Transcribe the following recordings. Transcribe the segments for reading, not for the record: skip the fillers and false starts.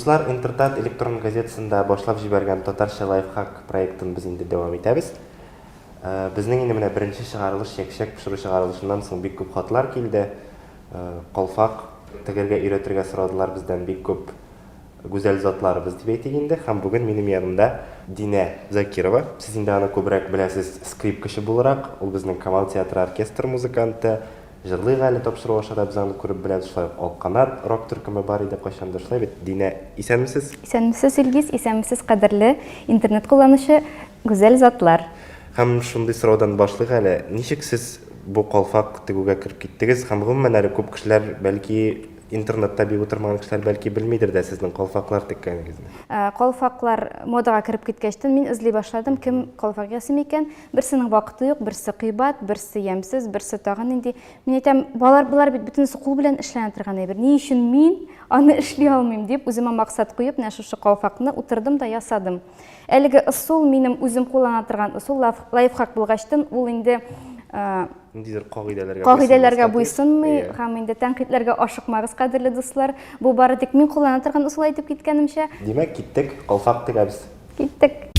Дуслар, Интертат электрон газетасында башлап җибәргән Татарча лайфхак проектын без инде дәвам итәбез. Безнең инде менә беренче чыгарылыш, чәкчәк пешерү чыгарылышыннан соң бик күп хатлар килде. Калфак тегәргә өйрәтергә сорадылар бездән бик күп гүзәл затларыбыз дип әйтик инде. Һәм бүген минем янымда Динә Закирова. Сез инде аны күбрәк беләсез скрипкачы буларак. Ул безнең Камал театры оркестры музыканты. Җырлыйк әле тапшыру аша да без аны күреп беләбез. Шулай ук Алканат рок төркеме бар иде кайчандыр. Шулай бит, Динә, исәнмесез? Исәнмесез, Илгиз, исәнмесез, кадерле интернет кулланучы гүзәл затлар. Һәм шундый сораудан башлыйк әле, ничек сез бу калфак тегүгә кереп киттегез? Һәм гомумән әле күп кешеләр, бәлки, интернетта бик утырмаган кешеләр, бәлки, белмидер дә сезнең калфаклар теккәнегезне. Калфаклар модага кереп киткәчтен, мин эзли башладым, кем калфак ясый микән? Берсенең вакыты юк, берсе кыйбат, берсе ямьсез, берсе тагын нинди. Мин әйтәм, балар, болар бит бөтенесе кул белән эшләнә торган әйбер. Ни өчен мин аны эшли алмыйм дип, үземә максат куеп, менә шушы калфакны утырдым да ясадым. Әлеге ысул минем үзем куллана торган ысул, лайфхак булгачтын, ул инде ниндидер кагыйдәләргә кагыйдәләргә буйсынмый һәм инде тәнкыйтьләргә ашыкмагыз, кадерле дуслар. Бу бары тик мин куллана торган ысул әйтеп киткәнемчә. Димәк, киттек, калфак тегәбез. Киттек.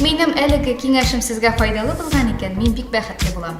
Минем әлеге киңәшем сезгә файдалы булган икән, мин бик бәхетле булам.